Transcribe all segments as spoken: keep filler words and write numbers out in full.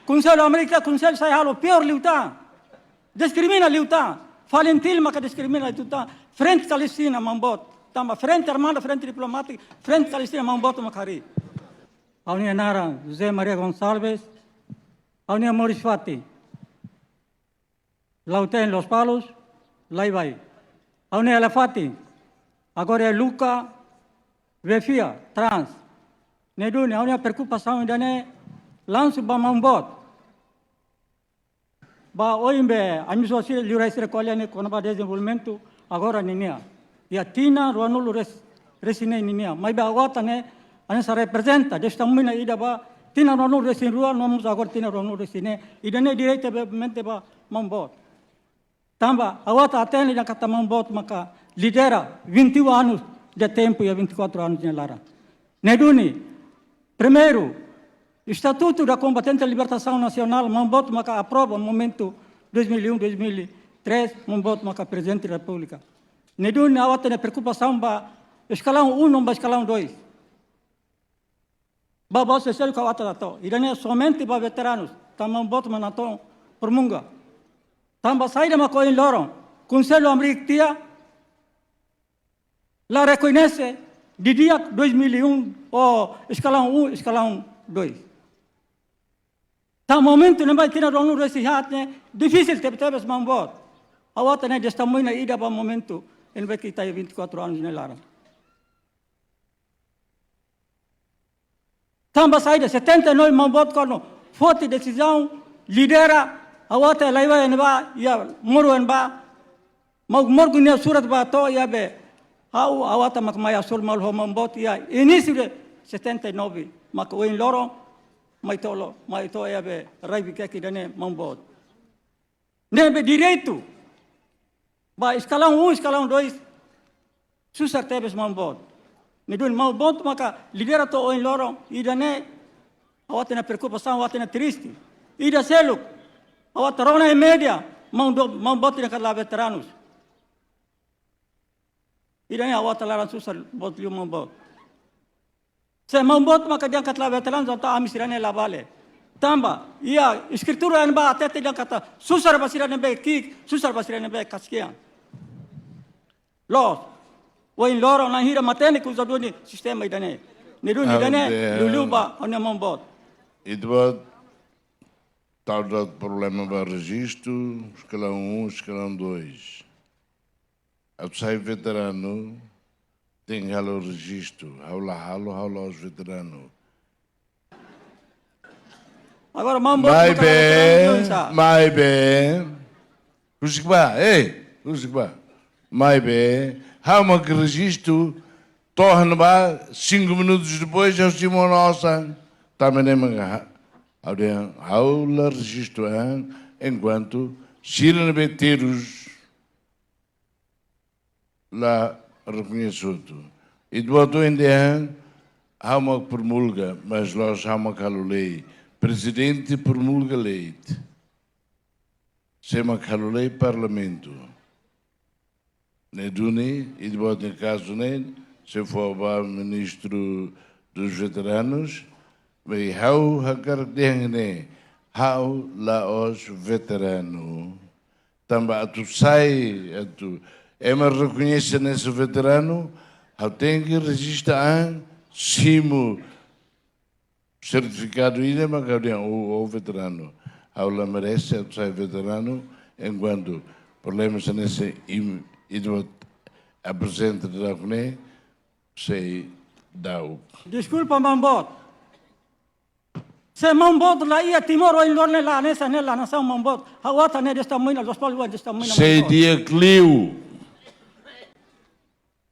Konsellu Amérika, konsellu sai halo piór liután. Diskrimina liután. FALINTIL maka diskrimina liután. Frente Kalistina, maun boot. Tanba frente armada, frente diplomátika, frente Kalistina, maun boot maka harii. Ha'u-nia naran José Maria Gonçalves. Ha'u-nia moris fatin. Lautém, Lospalos, Laivai. Ha'u-nia hela fatin. Agora iha Luka, Vefia, Trans. Ne'e duni, ha'u-nia preokupasaun ida-ne'e lansu ba maun boot. Ba oin be, ami sira liurai sira ko'alia ne'e kona-ba dezenvolvimentu agora ninian. Iha tinan ruanulu resin, resin neen ninian. Maibé ha'u atan ne'e, hanesan reprezenta, testemuña ida ba tinan ruanulu resin rua, no mós agora tinan ruanulu resin neen. Ida-ne'e diretamente ba maun boot. Tanba, ha'u atan hatene dehan katak maun boot maka lidera vinte e um anos de tempo iha vinte e quatro anos nia laran. Ne'e duni, primeiru, Estatuto da Combatente da Libertação Nacional, maun boot maka aprova momentu dois mil e um, dois mil e três, maun boot maka Prezidente da Repúblika. Ne'e duni ha'u atan ne'e preokupasaun ba eskalaun um no ba eskalaun dois. Ba, ba, sosiál ka wata dato. Ida-ne'e somente ba veteranus. Tanba maun boot mak natoon Pormunga. Tanba saida mak ohin loron Konsellu Amérika tiha la rekoñese didi'ak dois mil e um, ou eskalaun um, eskalaun dois. Tan momentu ne'ebá tinan ruanulu resin haat ne'e difisil tebetebes maun boot. Ha'u atan ne'e testemuña ida ba momentu ne'ebé ita iha vinte e quatro anos nia laran. Tanba saida, setenta e nove maun boot kuandu foti desizaun, lidera, ha'u atan Laivai ne'ebá, iha Moro ne'ebá, maun Moro nia surat ba to'o iha be, ha'u, ha'u atan mak mai hasoru malu ho maun boot iha inísiu de setenta e nove, mak ohin loron, mai to'o lo, mai to'o iha be, rai Vikeke ida-ne'e maun boot. Ne'ebé direitu ba eskalaun um, eskalaun dois, susar tebes maun boot. Ne'e duni maun boot maka lidera to'o ohin loron, ida-ne'e, ha'u atan ne'e preokupasaun, ha'u atan ne'e triste. Ida seluk, ha'u atan rona iha média, maun do, maun boot dehan katak la veteranus. Ida-ne'e ha'u atan laran susar boot liu maun boot. Se maun boot maka dehan katak la veteranus, entaun ami sira-ne'e la vale. Tanba, iha eskritura ne'ebá hatete dehan katak susar ba sira ne'ebé ki'ik, susar ba sira ne'ebé kaskian. Loos, ohin loron na'in hira matenek uza duni sistema ida-ne'e. Ne'e duni ida-ne'e, Aldeia, liuliu ba, ha'u-nia maun boot. Ita-boot, tau dot problema ba rejistu, eskalaun um, eskalaun dois. Atu sai veteranu, tenke halo rejistu. Ha'u la halo, ha'u la'ós veteranu. Agora, maun boot, maibé, maibé, husik ba, ei, husik ba. Maibé, ha'u mak rejistu, to'o ne'ebá, cinco minutos depois, ha'u simu ona osan. Tanba ne'e mak ha'u, ha'u dehan, ha'u la rejistu an, enkuantu sira ne'ebé terus la rekoñese hotu. Ita-boot dehan, ha'u mak promulga, mas la'ós ha'u mak halo lei. Prezidente promulga lei. Sé mak halo lei, Parlamentu. Ne'e duni, ita-boot nia kazu ne'e, sei fó ba Ministru dos Veteranos, maibé ha'u hakarak dehan ne'e, ha'u la'ós veteranu. Tanba atu sai, atu ema rekoñese hanesan veteranu, ha'u tenke rejista an, simu sertifikadu ida mak ha'u dehan ó, ó veteranu. Ha'u la merese atu sai veteranu, enkuantu problema hanesan ne'e ita-boot aprezenta daudaun ne'e, sei da'uk. Deskulpa, maun boot. Se maun boot la iha Timor ohin loron ne'e la hanesan ne'e la nasaun maun boot. Ha'u atan ne'e testemuña, Lospalos nia testemuña maun boot. Sei di'ak liu.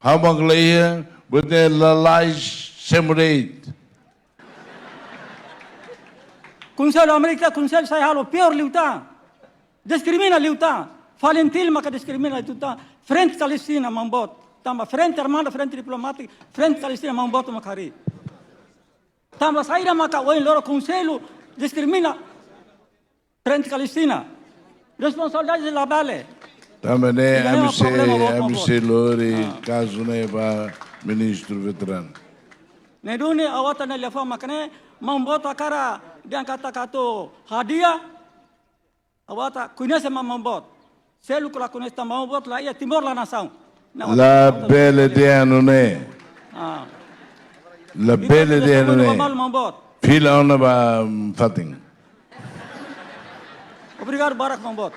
Ha'u mak la iha, buat ne'e lalais, semreit. Konsellu Amérika, konsellu sai halo piór liután. Diskrimina liután. FALINTIL maka diskrimina liután. Frente Kalistina maun boot. Tanba frente armada, frente diplomátika, frente Kalistina maun boot maka harii. Tanba saida maka ohin loron konsellu diskrimina frente Kalistina. Responsabilidade la vale. Tanba ne'e, ida-ne'e ami sei, problema boot, ami maun boot, sei lori, ah, kazu ne'e ba ministru veteranu. Ne'e duni, ha'u atan ne'e liafuan mak ne'e, Maun Boot hakarak dehan katak atu hadi'a. Ha'u hatán koñese mak Maun Boot. Seluk la koñese tan Maun Boot, la iha Timor la nasaun. Não, labele dehan nune'e. Ah. Labele dehan nune'e. Maun Boot. Fila ona ba, mm, fatin. Obrigadu barak, Maun Boot.